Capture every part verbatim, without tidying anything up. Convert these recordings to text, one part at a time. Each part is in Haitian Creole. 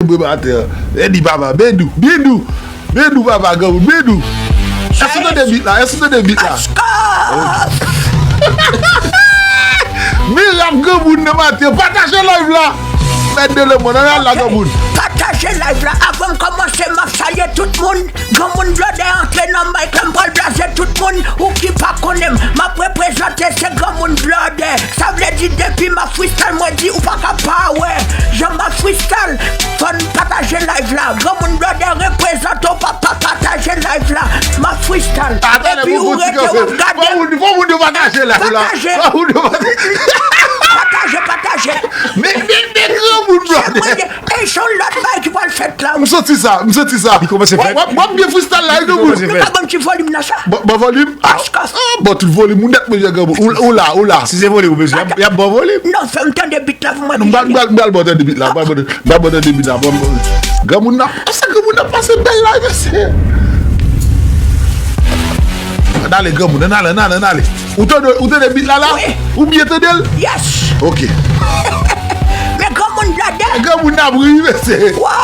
Bwe atè. E di papa, byen dou, byen dou. Byen dou papa, granmoun, byen dou. Èske w tande bit la? Èske w tande bit la? Men rap granmoun nan maten, pataje live la. Mèt de lemonn, ann al la granmoun. Pataje live la. Avan m kòmanse, m ap salye tout moun. Granmoun blòdè antre nan mic la, m pral blaze tout moun. Ou ki pa konnen m, m ap reprezante, se granmoun blòdè. Sa vle di depi m ap freestyle, mwen di ou pa ka pa wè. Jan m ap freestyle, fò n pataje live la. Granmoun blòdè reprezante, ou pa pa pataje live la. M ap freestyle. Epi ou rete w ap gade. Fò moun, fò moun yo pataje live la. Pataje. Fò moun yo pataje. Pataje, pataje. Men, men, men granmoun blòdè. E se yon lòt bagay ki pral fèt la. M santi sa, m santi sa. Li kòmanse fèt. W ap, w ap byen freestyle la, wi, granmoun. Nou ka ban m ti volim nan sa. Ban, ban volim? Ah, ah, ban tout volim ou nèt, mesye granmoun. Ou, ou la, ou la. Si se volim ou bezwen, y ap, y ap ban volim. Non, fè m tande bit la pou mwen. Non, m pral, m pral, m pral ban tande bit la. M pral ban, m pral ban tande bit la. Ban, ban. Granmoun nan, sa granmoun nan pase bèl la, mesye. Ann ale, granmoun, ann ale, ann ale, ann ale. Ou tande, ou tande bit la la? Wi. Ou byen tande l? Yes. Ok. Men granmoun blòdè. Granmoun nan ap ri, mesye. Wa.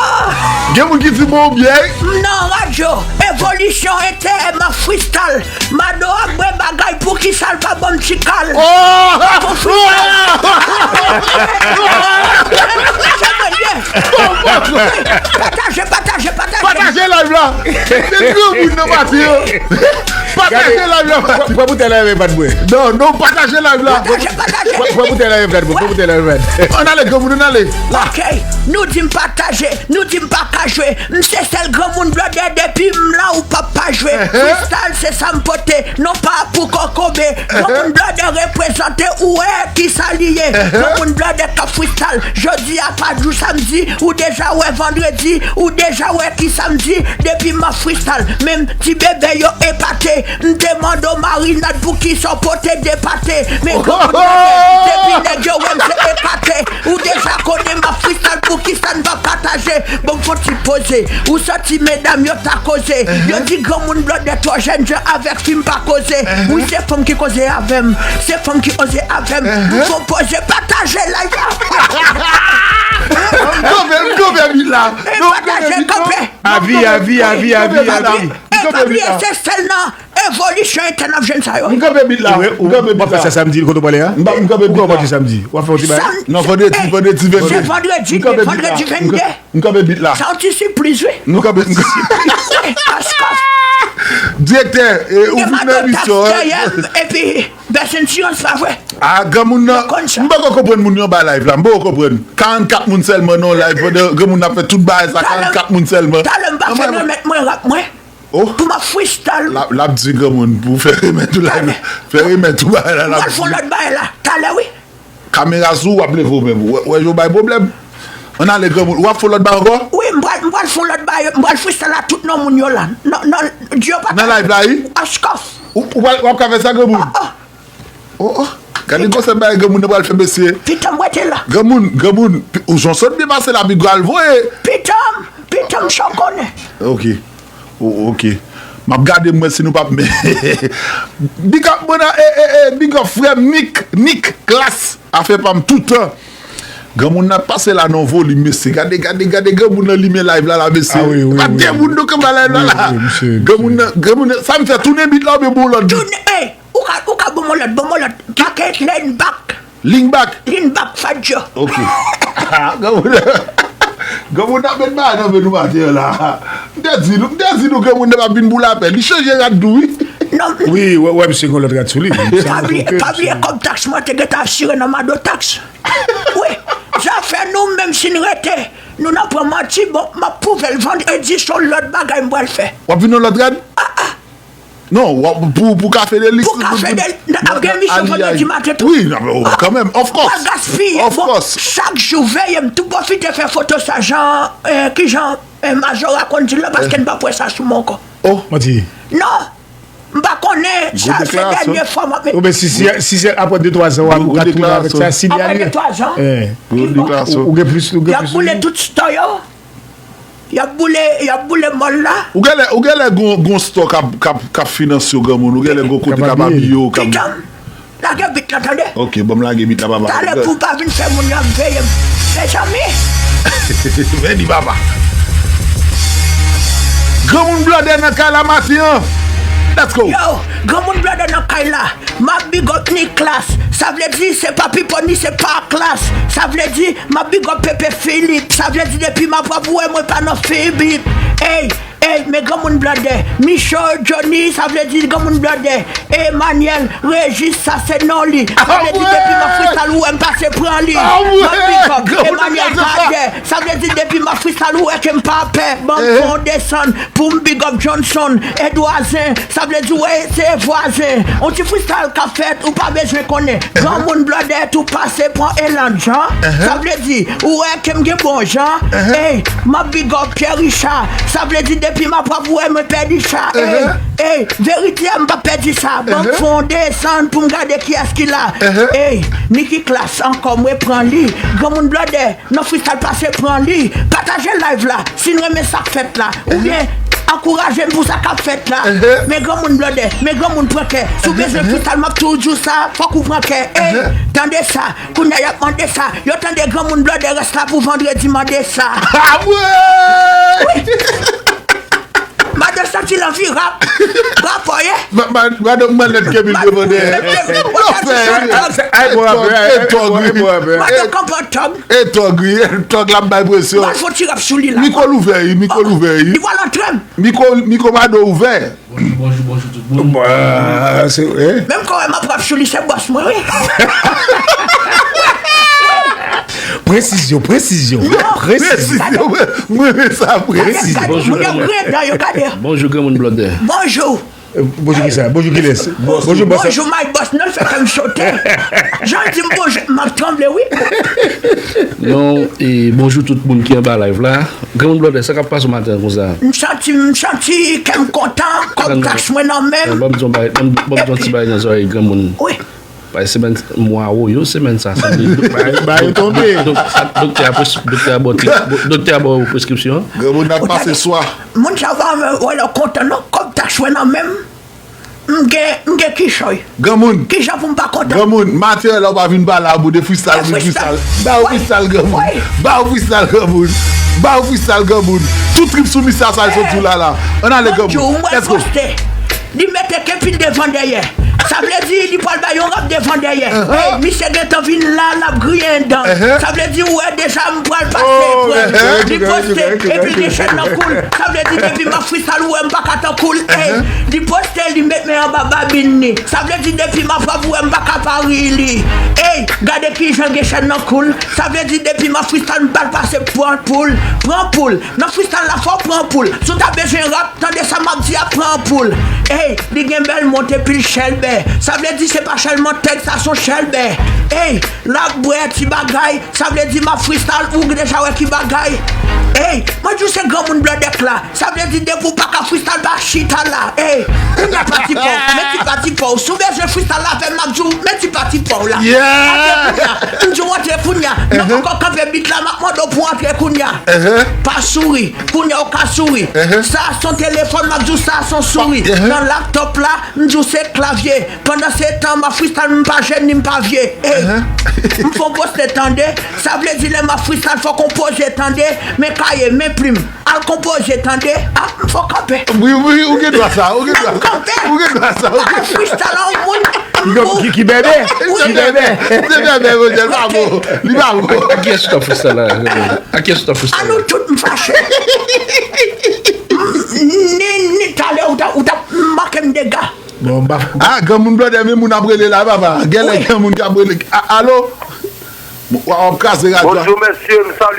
Gen moun ki di bon byen. M nan radyo, evolisyon entè, m ap freestyle. Mado ap bwè bagay, poukisa l pa ban m ti kal? Oh! Pou freestyle. Se mwen ye. Pataje, pataje, pataje. Pataje live la. Se granmoun nan maten an. Pataje live la. Pran boutèy la, men pa t bwè. Non, non, pataje live la. Pataje, pataje. Pran boutèy la, men pa t bwè. Pran boutèy la, men pa t. Ann ale, granmoun, ann ale. La. Ok, nou di m pataje, nou di m pa ka jwe. M se sèl granmoun blòdè, depi m la ou p ap pa jwe. Freestyle se sa m pote, non pa pou kokobe. Granmoun blòdè reprezante, ou wè kisa li ye. Granmoun blòdè k ap freestyle. Jodi a pa jou samdi, ou deja wè vandredi, ou deja wè ki samdi. Depi m ap freestyle, menm ti bebe yo epate. M te mande w marinad, poukisa w pote de pate? Men granmoun blòdè, depi nèg yo wè m se ekate. Ou deja konnen m ap freestyle, poukisa n pa pataje? Bon, fò ti poze. Ou santi medam yo ta koze. Yo di granmoun blòdè twò jèn, jan avèk fi m pa koze. Wi, se fanm ki koze avè m. Se fanm ki oze avè m. Nou fò poze, pataje live la. M kanpe, m kanpe bit la. E pataje, kanpe. Avi, avi, avi, avi, avi. E pa bliye, se sèl nan evolisyon entè n ap jwenn sa yo. M kanpe bit la. M kanpe bit la. W ap fè sa samdi, kote w prale a? M kanpe bit la. Ou pral pati samdi? W ap fè yon ti bagay? Non, vandredi, vandredi vennde. Se vandredi, vandredi vennde. M kanpe bit la. Sa yon ti sipriz, wi. M kanpe, m kanpe. Wi, paske direktè, e, ou vin nan emisyon an. Epi Best Insurance, pa vre? Ah, granmoun nan, m poko konprann moun yo anba live la. M poko konprann. Karannkat moun sèlman nan live pandan granmoun nan ap fè tout bagay sa, karannkat moun sèlman. Talè m pa fè remèt mwen rap mwen. Oh. Pou m ap freestyle. L ap, l ap di granmoun pou fè remèt ou live la. Fè remèt ou bagay la, l ap di. M pral fè yon lòt bagay la. Talè, wi. Kamera sou ou, w ap leve w menm. Wè, wè, yo bay pwoblèm. Ann ale granmoun. W ap fè yon lòt bagay ankò? Wi, m pral, m pral fè yon lòt bagay. M pral freestyle a tout non moun yo la. Non, non, di yo pa. Nan live la, wi? Of course. Ou, ou pral, w ap ka fè sa, granmoun? Oh, oh. Oh, oh. Gade gwosè bagay granmoun nan pral fè, mesye. Pitan m rete la. Granmoun, granmoun, pi- ou jan sot byen pase la, pi gwo al voye. Pitan m, pitan m, sa w konnen. Ok. O- ok. M ap gade, m wè si nou p ap. Big up, mwen, e, e, e, big up, frè m, Nick, Nick Class, afè pa m toutan. Granmoun nan ap pase la nan volim, mesye. Gade, gade, gade, granmoun nan limen live la, la, mesye. Ah, wi, wi, pa wi, de wi. Moun nou kanpe live la, wi, la. Wi, misye, granmoun nan, granmoun nan, sa m fè, tounen bit la, oubyen bon lòt bit? Tounen, ey, ou ka, ou ka bon lòt, bon lòt. Back, lean back. Lean back? Lean back, fadyo. Ok. Granmoun nan, granmoun nan ap met bagay nan men nou maten an la. M te di nou, m te di nou, granmoun nan p ap vin pou lapè. Li chanje rad tou, wi. Non. Wi, wè, wè, misye gen lòt rad sou li. Pa bliye, pa bliye kòb taks mwen te gentan asire nan Mado Taks. Wi, zafè nou, menm si n rete, nou nan pran manti, bon, m ap pwouve l vandredi, se yon lòt bagay m pral fè. W ap vin yon lòt rad? Ah, ah. Non, w ap, pou, pou Kafe Delix. Pou Kafe Delix, n ap gen emisyon vandredi maten tou. Wi, non, men, oh, kanmenm, of course. Pa gaspiye. Of course. Bon, chak jou, veye m tou pwofite fè foto sa, jan, eh, ki jan, eh, Majora konn di l la, paske n p ap wè sa sou mwen ankò. Oh. Manti. Non. M pa konnen, sa se dènye fwa m ap met. Oubyen si, si, si se apre de twa zan, w ap, ou ka tounen avèk sa, si li ale. Apre de twa zan. Eh. Ou, ou gen plis, ou gen plis. Y ap boule tout store yo. Y ap boule, y ap boule mall la. Ou genlè, ou genlè gon, gon store k ap, k ap, k ap finanse w, granmoun. Ou genlè gon kote k ap abiye w, k ap. Pitan m, lage bit la, tande. Ok, ban m lage bit la, papa. Talè pou w pa vin fè moun yo ap veye m. Mezanmi. Vini papa. Granmoun blòdè nan kay la maten an. Let's go. Yo, granmoun blòdè nan kay la. M ap big up Niklaas. Sa vle di se pa Pipo ni se pa Klaas. Sa vle di m ap big up Pepe Philippe. Sa vle di depi m ap wè mwen pa nan fibip. Ey, ey, men granmoun blòdè. Micho Johnny, sa vle di granmoun blòdè. Emmanuel Régis, sa se non li. Sa vle di depi m ap freestyle ou wè m pase pran li. M ap big up Emmanuel Cadet. Sa vle di depi m ap freestyle ou wè ke m pa pè. Ban m fè yon desann pou m big up Johnson Edouard Zen. Sa vle di w wè se vwazen. On ti freestyle k ap fèt ou pa bezwen konnen. Granmoun blòdè tou pase pran elan jan. Sa vle di ou wè ke m gen bon jan. Ey, m ap big up Pierre Richard. Sa vle di depi m ap rap ou wè mwen pèdi cha. Ey, ey, verite a m p ap pèdi sa. Ban m fè yon desann pou m gade kiyès ki la. Ey, Niklaas ankò mwen pran li. Granmoun blòdè. Nan freestyle pase pran li. Pataje live la si n renmen sa k fèt la. Oubyen ankouraje m pou sa k ap fèt la. Men granmoun blòdè, men granmoun pran kè. Si w bezwen freestyle m ap toujou sa, fòk ou pran kè. Ey, tande sa, kounye a y ap mande sa. Yo tande granmoun blòdè rès la pou vandredi mande sa. Wi. Madan santi l anvi rap. Rapò ye. Madan mwen nèt ke bil devan dèyè. Ay bon rapè. Madan kanpe an tòg. E tòg wi. Tòg la ap bay presyon. Mwen fon ti rap sou li la. Mikwo l ouvè wi, mikwo l ouvè wi. Li pral antre m. Mikwo, mikwo Mado ouvè. Bonjou, bonjou, bonjou tout moun. Menm kò wè m ap rap sou li se bòs mwen wi. Presizyon, presizyon, presizyon. Mwen renmen sa, presizyon. Bonjou, granmoun. Bonjou, granmoun blòdè. Bonjou. Bonjou kisa? Bonjou kilès? Bonjou bòs. Bonjou my boss, non, l fè kè m sote. Jan l di m bonjou, m ap tranble wi. Non, e bonjou tout moun ki anba live la. Granmoun blòdè, sa k ap pase w maten an konsa? M santi, m santi kè m kontan, kòb taks mwen nan men m. Ban m di yon bagay, ban m di yon ti bagay nan zòrèy granmoun. Wi. Bay semèn mwa woyo semèn sa sanble. Ba yo tonbe. Doktè a pres- doktè a ba w ti- doktè a ba w preskripsyon. Granmoun ap pase swa. Moun sa va wè lè w kontan non kòb taks mwen nan men m. M gen, m gen kichòy. Granmoun. Kijan pou m pa kontan? Granmoun, maten an la ou pa vin pale a, ou de freestyle, ou vin freestyle. Ba yo freestyle granmoun. Ba yo freestyle granmoun. Ba yo freestyle granmoun. Tout trip sou misye a sa l sot sou la la. Ann ale granmoun. Let's go. Li mete kenpil devan dèyè. Sa vle di li pral bay yon rap devan dèyè. Ey, misye gentan vin la, l ap griyen dan. Sa vle di ou wè deja m pral pase pran li. Li poste epi l gen chèn nan kou l. Sa vle di depi m ap freestyle ou wè m pa ka tankou l. Ey, li poste li met men anba babin li. Sa vle di depi m ap rap ou wè m pa ka pari li. Ey, gade kijan l gen chèn nan kou l. Sa vle di depi m ap freestyle m pral pase pran poul. Pran poul. Nan freestyle la fò w pran poul. Si w ta bezwen rap, tande sa m ap di a pran poul. Ey, li gen bèl mont epi l chèlbè. Sa vle di se pa sèlman tèg sa s on chèlbè. Ey, l ap bwè ti bagay. Sa vle di m ap freestyle ou deja wè ki bagay. Ey, mwen di w se granmoun blòdè k la. Sa vle di depi w pa ka freestyle pa chita la. Ey, kounye a pati pa w. Men ti pati pa w. Si w bezwen freestyle avè m m ap di w men ti pati pa w la. Antre kounye a. M di w antre kounye a. Nan poko kanpe beat la m ap mande w pou antre kounye a. Pa souri. Kounye a ou ka souri. Sa a s on telefòn m ap di w sa a s on souri. Nan laptop la m di w se klavye. Pandan se tan m ap freestyle m pa jèn ni m pa vye. Ey, m fon poste tande. Sa vle di lè m ap freestyle fòk on poze tande. Men kaye, men plim. Al konpoze tande. A, m fò kanpe. Wi wi ou gen dwa sa. Ou gen dwa sa. Ou gen dwa sa. Al freestyle a yon moun. Ki bèbè? Ki bèbè? Se bèbè monchè, li pa bon. Li pa bon. Ak kiyès ou t ap freestyle la? Ak kiyès ou t ap freestyle la? A nou tout m fache. Ni ni talè ou t ap ou t ap make m dega. Bon, m pa. Ah, granmoun blòdè, men moun ap rele la papa. Genlè gen moun k ap rele. Alo? W ap kraze radyo a. Bonjou mesye, m salye